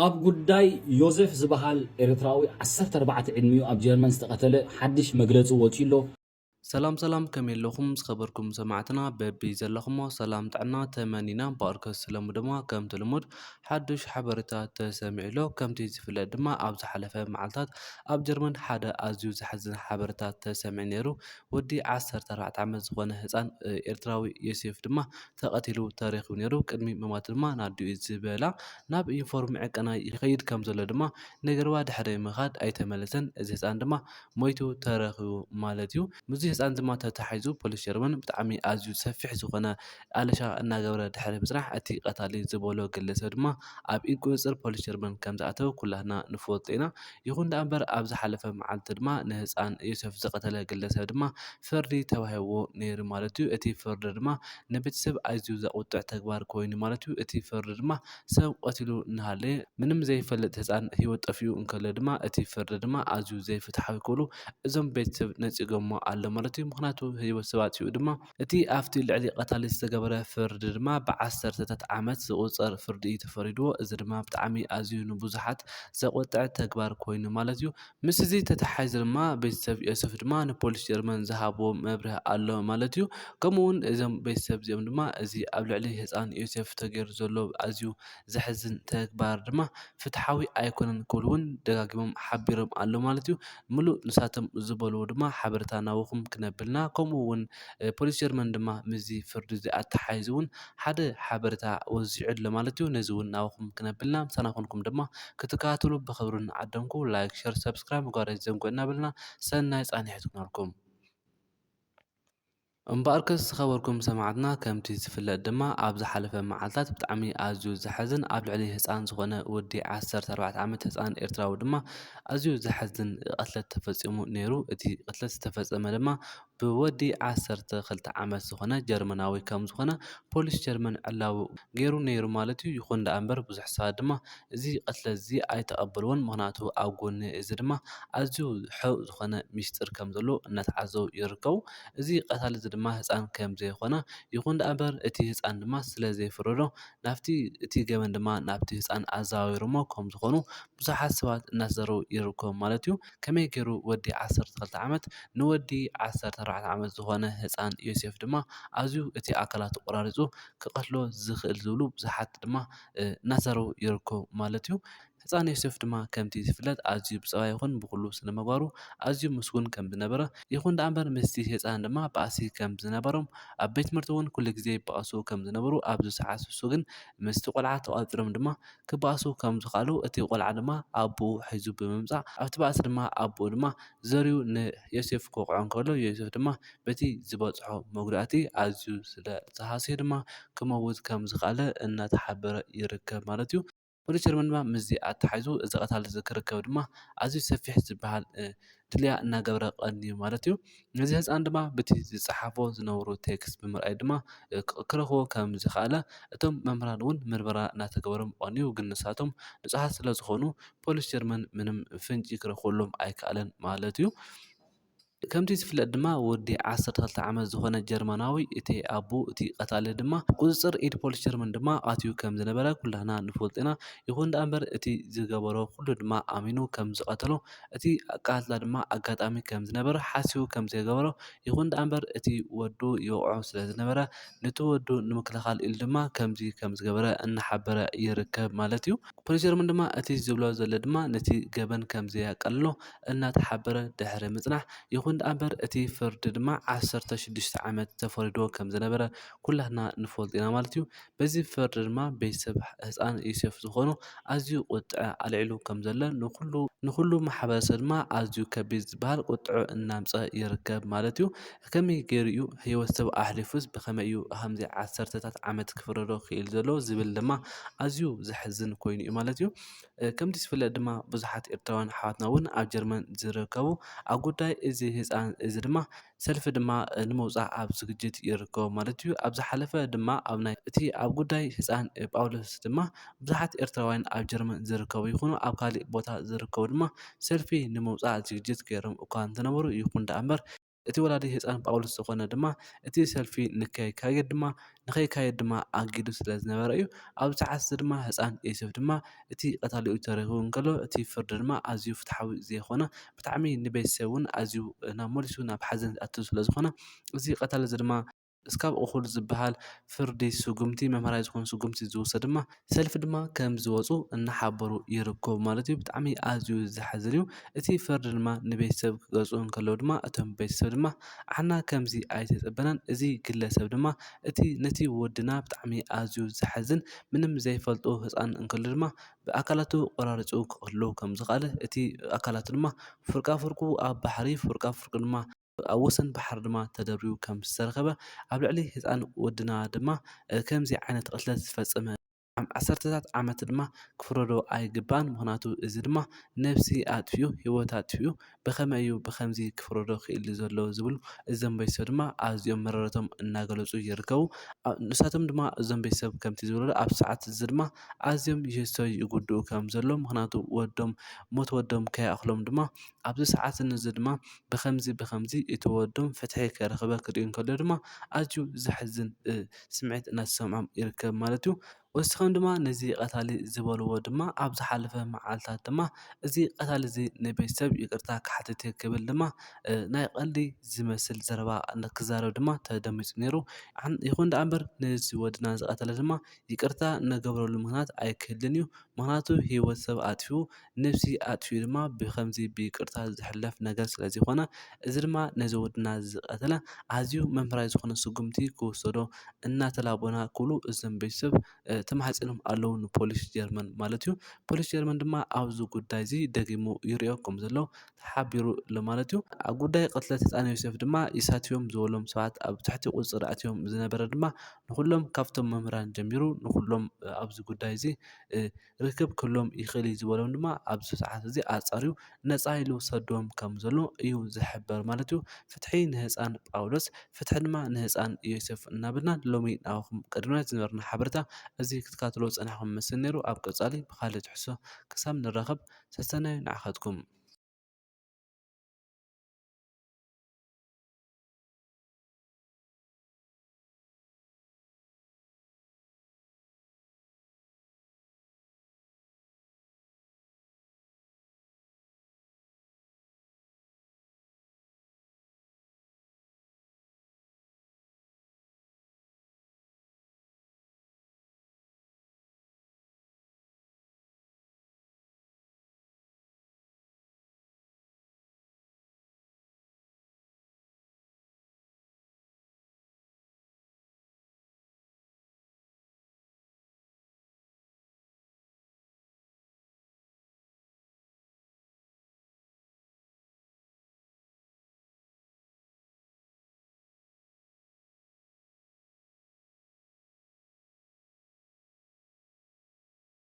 ኣብ ጉዳይ ዮዘፍ ዝበሃል ኤርትራዊ ዓሰርተ ኣርባዕተ ዕድሚኡ ኣብ ጀርመን ዝተቐተለ ሓድሽ መግለጺ ወጺኡ ኣሎ። ሰላም ሰላም፣ ከመይ ኣለኹም ዝኸበርኩም ሰማዕትና? በቢ ዘለኹሞ ሰላም ጥዕና ተመኒና፣ ብኣርከስ ስለሙ ድማ ከምቲ ልሙድ ሓዱሽ ሓበሬታ ተሰሚዑ ኣሎ። ከምቲ ዝፍለጥ ድማ ኣብ ዝሓለፈ መዓልታት ኣብ ጀርመን ሓደ ኣዝዩ ዘሕዝን ሓበሬታ ተሰሚዑ ነይሩ። ወዲ ዓሰርተ ኣርባዕተ ዓመት ዝኾነ ህፃን ኤርትራዊ ዮሴፍ ድማ ተቐቲሉ ተረኺቡ ነይሩ። ቅድሚ ምማቱ ድማ ናዲኡ ዝበላ ናብ ዩኒፎርም ዕቀና ይኸይድ ከም ዘሎ ድማ ነገርዋ ድሕሪ ምኻድ ኣይተመለሰን። እዚ ህፃን ድማ ሞይቱ ተረኺቡ ማለት እዩ። ምስዚ ህፃን ድማ ተታሒዙ ፖሊስ ጀርመን ብጣዕሚ ኣዝዩ ሰፊሕ ዝኾነ ኣለሻ እናገበረ ድሕሪ ምፅናሕ እቲ ቀታሊ ዝበሎ ግለሰብ ድማ ኣብ ኢድ ቁፅፅር ፖሊስ ጀርመን ከም ዝኣተወ ኩላህና ንፈልጦ ኢና። ይኹን ደኣ እምበር ኣብ ዝሓለፈ መዓልቲ ድማ ንህፃን ዮሴፍ ዝቐተለ ግለሰብ ድማ ፍርዲ ተዋሂብዎ ነይሩ ማለት እዩ። እቲ ፍርዲ ድማ ንቤተሰብ ኣዝዩ ዘቑጥዕ ተግባር ኮይኑ ማለት እዩ። እቲ ፍርዲ ድማ ሰብ ቀቲሉ እናሃለየ ምንም ዘይፈልጥ ህፃን ህይወት ጠፊኡ እንከሎ ድማ እቲ ፍርዲ ድማ ኣዝዩ ዘይፍትሓዊ ክብሉ እዞም ቤተሰብ ነፂጎሞ ኣሎ ማለት እዩ። ምኽንያቱ ህይወት ሰብ ኣጥፊኡ ድማ እቲ ኣብቲ ልዕሊ ቀታሊ ዝተገበረ ፍርዲ ድማ ብዓሰርተታት ዓመት ዝቑፀር ፍርዲ እዩ ተፈሪድዎ። እዚ ድማ ብጣዕሚ ኣዝዩ ንብዙሓት ዘቆጥዐ ተግባር ኮይኑ ማለት እዩ። ምስ እዚ ተተሓሒዙ ድማ ቤተሰብ ዮሴፍ ድማ ንፖሊስ ጀርመን ዝሃብዎ መብርሂ ኣሎ ማለት እዩ። ከምኡ እውን እዞም ቤተሰብ እዚኦም ድማ እዚ ኣብ ልዕሊ ህፃን ዮሴፍ ተገይሩ ዘሎ ኣዝዩ ዘሕዝን ተግባር ድማ ፍትሓዊ ኣይኮነን ክብሉ እውን ደጋጊሞም ሓቢሮም ኣሎ ማለት እዩ። ምሉእ ንሳቶም ዝበልዎ ድማ ሓበሬታ ናባኹም ክነብልና፣ ከምኡ እውን ፖሊስ ጀርመን ድማ ምስዚ ፍርዲ እዚ ኣተሓሒዙ እውን ሓደ ሓበሬታ ወዚዑ ኣሎ ማለት እዩ። ነዚ እውን ናባኹም ክነብልና ምሳና ኮንኩም ድማ ክትከታተሉ ብኽብሪ ንዓደምኩ። ላይክ፣ ሸር፣ ሰብስክራይብ ምግባር ኣይትዘንግዑ እናበልና ሰናይ ፃንሒት ይኹነልኩም። እምበኣርከስ ዝኸበርኩም ሰማዕትና፣ ከምቲ ዝፍለጥ ድማ ኣብ ዝሓለፈ መዓልታት ብጣዕሚ ኣዝዩ ዘሕዝን ኣብ ልዕሊ ህፃን ዝኾነ ወዲ ዓሰርተ ኣርባዕተ ዓመት ህፃን ኤርትራዊ ድማ ኣዝዩ ዘሕዝን ቅትለት ተፈፂሙ ነይሩ። እቲ ቅትለት ዝተፈፀመ ድማ ብወዲ ዓሰርተ ክልተ ዓመት ዝኾነ ጀርመናዊ ከም ዝኾነ ፖሊስ ጀርመን ዕላዊ ገይሩ ነይሩ ማለት እዩ። ይኹን ደኣ እምበር ብዙሕ ሰባት ድማ እዚ ቅትለት እዚ ኣይተቐበልዎን። ምኽንያቱ ኣብ ጎኒ እዚ ድማ ኣዝዩ ሕቡእ ዝኾነ ሚስጥር ከም ዘሎ እናተዓዘቡ ይርከቡ። እዚ ቀታሊ እዚ ድማ ህፃን ከም ዘይኮነ፣ ይኹን ደኣ እምበር እቲ ህፃን ድማ ስለ ዘይፈረዶ ናብቲ እቲ ገበን ድማ ናብቲ ህፃን ኣዘዋዊሮሞ ከም ዝኾኑ ብዙሓት ሰባት እናተዘረቡ ይርከቡ ማለት እዩ። ከመይ ገይሩ ወዲ ዓሰርተ ክልተ ዓመት ንወዲ ዓሰርተ ኣርባዕተ ዓመት ዝኾነ ህፃን ዮሴፍ ድማ ኣዝዩ እቲ ኣካላቱ ቆራሪፁ ክቐትሎ ዝኽእል ዝብሉ ብዙሓት ድማ እናተዘረቡ ይርከቡ ማለት እዩ። ህፃን ዮሴፍ ድማ ከምቲ ዝፍለጥ ኣዝዩ ብፀባይ ይኹን ብኩሉ ስነ ምግባሩ ኣዝዩ ምስጉን ከም ዝነበረ፣ ይኹን ደኣ እምበር ምስቲ ህፃን ድማ ባእሲ ከም ዝነበሮም፣ ኣብ ቤት ትምህርቲ እውን ኩሉ ግዜ ይባእሱ ከም ዝነበሩ፣ ኣብዚ ሰዓት እሱ ግን ምስቲ ቆልዓ ተቋፂሮም ድማ ክባእሱ ከም ዝኽኣሉ፣ እቲ ቆልዓ ድማ ኣቦኡ ሒዙ ብምምፃእ ኣብቲ ባእሲ ድማ ኣቦኡ ድማ ዘርዩ ንዮሴፍ ክወቕዖ እንከሎ፣ ዮሴፍ ድማ በቲ ዝበፅሖ መጉዳእቲ ኣዝዩ ስለ ዝሃሰየ ድማ ክመውት ከም ዝኽኣለ እናተሓበረ ይርከብ ማለት እዩ። ፖሊስ ጀርመን ድማ ምስዚ ኣተሓሒዙ እዚ ቀታሊ እዚ ክርከብ ድማ ኣዝዩ ሰፊሕ ዝበሃል ድልያ እናገበረ ቀንዩ ማለት እዩ። ነዚ ህፃን ድማ በቲ ዝፀሓፎ ዝነበሩ ቴክስት ብምርኣይ ድማ ክረኽቦ ከም ዝኽኣለ እቶም መምህራን እውን ምርመራ እናተገበሮም ቀንዩ፣ ግን ንሳቶም ንፁሃት ስለ ዝኾኑ ፖሊስ ጀርመን ምንም ፍንጪ ክረኽበሎም ኣይከኣለን ማለት እዩ። ከምቲ ዝፍለጥ ድማ ወዲ ዓሰርተ ክልተ ዓመት ዝኾነ ጀርመናዊ እቲ ኣቦ እቲ ቀታሊ ድማ ቁፅፅር ኢድ ፖሊስ ጀርመን ድማ ኣትዩ ከም ዝነበረ ኩላህና ንፈልጥ ኢና። ይኹን ደኣ እምበር እቲ ዝገበሮ ኩሉ ድማ ኣሚኑ ከም ዝቐተሎ፣ እቲ ኣቃትላ ድማ ኣጋጣሚ ከም ዝነበረ ሓሲቡ ከም ዘይገበሮ፣ ይኹን ደኣ እምበር እቲ ወዱ ይወቕዖ ስለ ዝነበረ ነቲ ወዱ ንምክልኻል ኢሉ ድማ ከምዚ ከም ዝገበረ እናሓበረ ይርከብ ማለት እዩ። ፖሊስ ጀርመን ድማ እቲ ዝብሎ ዘሎ ድማ ነቲ ገበን ከም ዘየቃልሎ እናተሓበረ ድሕሪ ምፅናሕ፣ ይኹን ደኣ እምበር እቲ ፍርዲ ድማ ዓሰርተ ሽዱሽተ ዓመት ተፈሪድዎ ከም ዝነበረ ኩላህና ንፈልጥ ኢና ማለት እዩ። በዚ ፍርዲ ድማ ቤተሰብ ህፃን ዮሴፍ ዝኾኑ ኣዝዩ ቁጥዐ ኣልዒሉ ከም ዘሎ፣ ንኩሉ ንኩሉ ማሕበረሰብ ድማ ኣዝዩ ከቢድ ዝበሃል ቁጥዐ እናምፀ ይርከብ ማለት እዩ። ከመይ ገይሩ እዩ ህይወት ሰብ ኣሕሊፉስ ብኸመይ እዩ ከምዚ ዓሰርተታት ዓመት ክፍረዶ ክኢል ዘሎ ዝብል ድማ ኣዝዩ ዘሕዝን ኮይኑ እዩ ማለት እዩ። ከምቲ ዝፍለጥ ድማ ብዙሓት ኤርትራውያን ኣሕዋትና እውን ኣብ ጀርመን ዝርከቡ ኣብ ጉዳይ እዚ ህፃን እዚ ድማ ሰልፊ ድማ ንምውፃእ ኣብ ዝግጅት ይርከቡ ማለት እዩ። ኣብ ዝሓለፈ ድማ ኣብ ናይ እቲ ኣብ ጉዳይ ህፃን ጳውሎስ ድማ ብዙሓት ኤርትራውያን ኣብ ጀርመን ዝርከቡ ይኹኑ ኣብ ካሊእ ቦታ ዝርከቡ ድማ ሰልፊ ንምውፃእ ዝግጅት ገይሮም እኳ እንተነበሩ፣ ይኹን ደኣ እምበር እቲ ወላዲ ህፃን ጳውሎስ ዝኾነ ድማ እቲ ሰልፊ ንከይካየድ ድማ ንኸይካየድ ድማ ኣጊዱ ስለ ዝነበረ እዩ። ኣብ ሰዓት እዚ ድማ ህፃን ዮሴፍ ድማ እቲ ቀታሊኡ ተረኺቡ እንከሎ እቲ ፍርዲ ድማ ኣዝዩ ፍትሓዊ ዘይኮነ ብጣዕሚ ንቤተሰብ እውን ኣዝዩ ናብ መሊሱ ናብ ሓዘን ዝኣቱ ስለ ዝኾነ እዚ ቀታሊ እዚ ድማ እስካብ እኹል ዝበሃል ፍርዲ ስጉምቲ መምሃራይ ዝኾኑ ስጉምቲ ዝወሰድ ድማ ሰልፊ ድማ ከም ዝወፁ እናሓበሩ ይርከቡ ማለት እዩ። ብጣዕሚ ኣዝዩ ዘሕዝን እዩ። እቲ ፍርዲ ድማ ንቤተሰብ ክገልፁ እንከለዉ ድማ እቶም ቤተሰብ ድማ ኣሕና ከምዚ ኣይተፀበናን። እዚ ግለሰብ ድማ እቲ ነቲ ወድና ብጣዕሚ ኣዝዩ ዘሕዝን ምንም ዘይፈልጦ ህፃን እንከሎ ድማ ብኣካላቱ ቆራሪፁ ክቕትሎ ከም ዝኽኣለ እቲ ኣካላቱ ድማ ፍርቃ ፍርቁ ኣብ ባሕሪ ፍርቃ ፍርቁ ድማ ኣብ ወሰን ባሕሪ ድማ ተደርብዩ ከም ዝተረኸበ ኣብ ልዕሊ ህፃን ወድና ድማ ከምዚ ዓይነት ቅትለት ዝፈፀመ ዓሰርተታት ዓመት ድማ ክፍረዶ ኣይግባእን። ምኽንያቱ እዚ ድማ ነብሲ ኣጥፊኡ ህይወት ኣጥፊኡ ብኸመይ እዩ ብኸምዚ ክፍረዶ ክኢሉ ዘሎ ዝብሉ እዞም ቤተሰብ ድማ ኣዝዮም መረረቶም እናገለፁ ይርከቡ። ንሳቶም ድማ እዞም ቤተሰብ ከምቲ ዝብለሉ ኣብ ሰዓት እዚ ድማ ኣዝዮም ይህሰዩ ይጉድኡ ከም ዘሎ ምኽንያቱ ወዶም ሞት ወዶም ከይኣኽሎም ድማ ኣብዚ ሰዓት እዚ ድማ ብኸምዚ ብኸምዚ እቲ ወዶም ፍትሒ ከይረኸበ ክርእዩ እንከሎ ድማ ኣዝዩ ዘሕዝን ስምዒት እናተሰምዖም ይርከብ ማለት እዩ። ወሲኾም ድማ ነዚ ቀታሊ ዝበልዎ ድማ ኣብ ዝሓለፈ መዓልታት ድማ እዚ ቀታሊ እዚ ንቤተሰብ ይቅርታ ክሓትት ክብል ድማ ናይ ቀልዲ ዝመስል ዘረባ ክዛረብ ድማ ተደሚፁ ነይሩ። ይኹን ደኣ እምበር ነዚ ወድና ዝቀተለ ድማ ይቅርታ ንገብረሉ ምክንያት ኣይክህልን እዩ። ምክንያቱ ህይወት ሰብ ኣጥፊኡ ነብሲ ኣጥፊኡ ድማ ብከምዚ ብይቅርታ ዝሕለፍ ነገር ስለዘይኮነ እዚ ድማ ነዚ ወድና ዝቀተለ ኣዝዩ መምሃራይ ዝኾነ ስጉምቲ ክውሰዶ እናተላቦና ክብሉ እዞም ቤተሰብ ተማሕፂኖም ኣለዉ ንፖሊስ ጀርመን ማለት እዩ። ፖሊስ ጀርመን ድማ ኣብዚ ጉዳይ እዚ ደጊሙ ይሪኦ ከም ዘሎ ተሓቢሩ ኣሎ ማለት እዩ። ኣብ ጉዳይ ቅትለት ህፃን ዮሴፍ ድማ ይሳትዮም ዝበሎም ሰባት ኣብ ትሕቲ ቁፅፅር ኣትዮም ዝነበረ ድማ ንኩሎም ካብቶም መምህራን ጀሚሩ ንኩሎም ኣብዚ ጉዳይ እዚ ርክብ ክህሎም ይኽእል እዩ ዝበሎም ድማ ኣብዚ ሰዓት እዚ ኣፃርዩ ነፃ ኢሉ ሰዶም ከም ዘሎ እዩ ዝሕበር ማለት እዩ። ፍትሒ ንህፃን ጳውሎስ ፍትሒ ድማ ንህፃን ዮሴፍ እናበልና ሎሚ ናባኹም ቀዲምና ዝነበርና ሓበሬታ እዚ ክትካትሎ ፀናሕኩም መስል ነይሩ። ኣብ ቀፃሊ ብካልእ ትሕሶ ክሳብ ንራኸብ ሰሰናዩ ንዓኻትኩም።